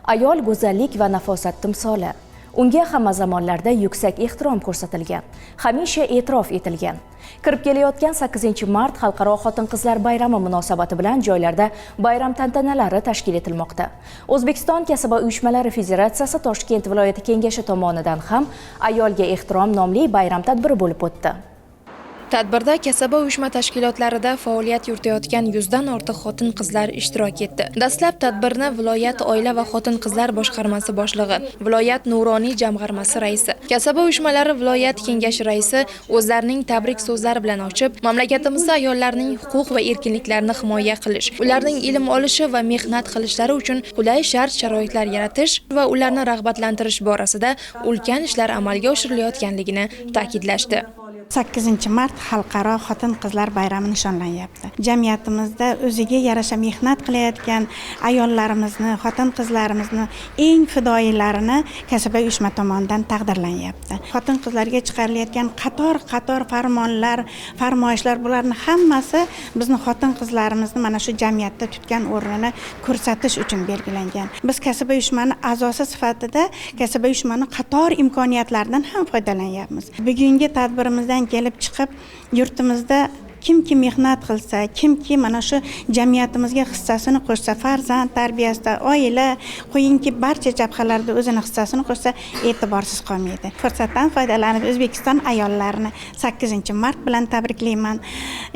Ayol go'zallik va nafosat timsoli. Unga hamma zamonlarda yuksak ehtirom ko'rsatilgan, hamisha e'tirof etilgan. Kirib kelayotgan 8 mart Xalqaro xotin-qizlar bayrami munosabati bilan joylarda bayram tantanalari tashkil etilmoqda. O'zbekiston Kasaba uyushmalari federatsiyasi Toshkent viloyati kengashi tomonidan ham "Ayolga ehtirom" nomli bayram tadbiri bo'lib o'tdi. Tadbirda kasaba uyushma tashkilotlarida faoliyat yuritayotgan 100 dan ortiq xotin-qizlar ishtirok etdi. Dastlab tadbirni viloyat oila va xotin-qizlar boshqarmasi boshlig'i, viloyat Nuroniy jamg'armasi raisi, kasaba uyushmalari viloyat kengashi raisi o'zlarining tabrik so'zlari bilan ochib, mamlakatimizda ayollarning huquq va erkinliklarini himoya qilish, ularning ilm olishi va mehnat qilishlari uchun qulay shart-sharoitlar yaratish va ularni rag'batlantirish borasida ulkan ishlar amalga oshirilayotganligini ta'kidlashdi. 8 mart Xalqaro xotin qizlar bayrami nishonlanyapti. Jamiyatimizda o'ziga yarasha mehnat qilayotgan ayollarimizni, xotin qizlarimizni eng fidoyilarini kasaba uyushma tomonidan taqdirlanyapti. Xotin qizlarga chiqarilayotgan qator qator farmonlar, farmoyishlar, bularni hammasi bizni xotin qizlarimizni mana shu jamiyatda tutgan o'rnini ko'rsatish uchun belgilangan. Biz kasaba uyushmani a'zosi sifatida kasaba uyushmani qator imkoniyatlaridan ham foydalanyapmiz. Bugungi tadbirimizdan kelib chiqib, yurtimizda kimki mehnat qilsa, kimki mana shu jamiyatimizga hissasini qo'shsa, farzand tarbiyasida, oila, qo'yingki, barcha jabhalarda o'zini hissasini qo'shsa, e'tiborsiz qolmaydi. Fursatdan foydalanib, O'zbekiston ayollarini 8 mart bilan tabriklayman.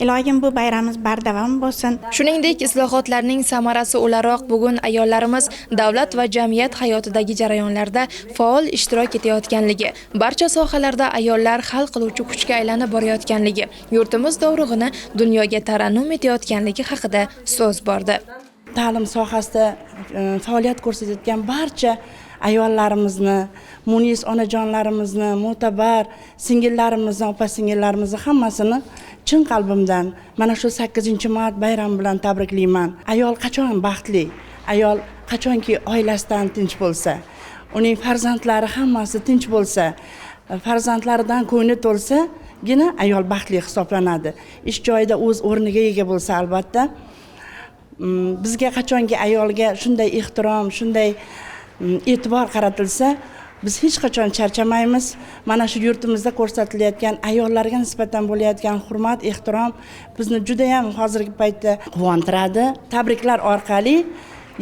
Ilohim, bu bayramimiz bardavom bo'lsin. Shuningdek, islohotlarning samarasi o'laroq bugun ayollarimiz davlat va jamiyat hayotidagi jarayonlarda faol ishtirok etayotganligi, barcha sohalarda ayollar hal qiluvchi kuchga aylanib borayotganligi, yurtimiz dovrug'ini dunyoga tarannum etayotganligi haqida so'z bordi. Ta'lim sohasida faoliyat ko'rsatayotgan barcha ayollarimizni, munis onajonlarimizni, mo'tabar singillarimizni, opa singillarimizni hammasini chin qalbimdan mana shu 8 mart bayrami bilan tabriklayman. Ayol qachon baxtli? Ayol qachonki oilasidan tinch bo'lsa, uning farzandlari hammasi tinch bo'lsa, farzandlaridan ko'ngli to'lsagina ayol baxtli hisoblanadi. Ish joyida o'z o'rniga ega bo'lsa, albatta. Bizga qachonki ayolga shunday ehtirom, shunday e'tibor qaratilsa, biz hech qachon charchamaymiz. Mana shu yurtimizda ko'rsatilayotgan ayollarga nisbatan bo'layotgan hurmat, ehtirom bizni judayam hozirgi paytda quvontiradi. Tabriklar orqali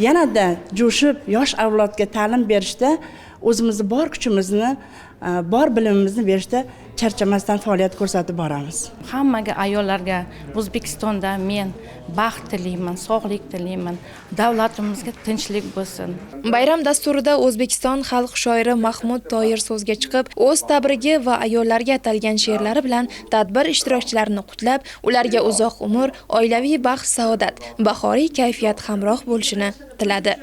yanada jo'shib, yosh avlodga ta'lim berishda o'zimizni bor kuchimizni, bor bilimimizni berishda charchamasdan faoliyat ko'rsatib boramiz. Hammaga, ayollarga O'zbekistonda men baxt tilayman, sog'lik tilayman, davlatimizga tinchlik bo'lsin. Bayram dasturida O'zbekiston xalq shoiri Mahmud Toyir so'zga chiqib, o'z tabrigi va ayollarga atalgan she'rlari bilan tadbir ishtirokchilarini qutlab, ularga uzoq umr, oilaviy baxt, saodat, bahoriy kayfiyat hamroh bo'lishini tiladi.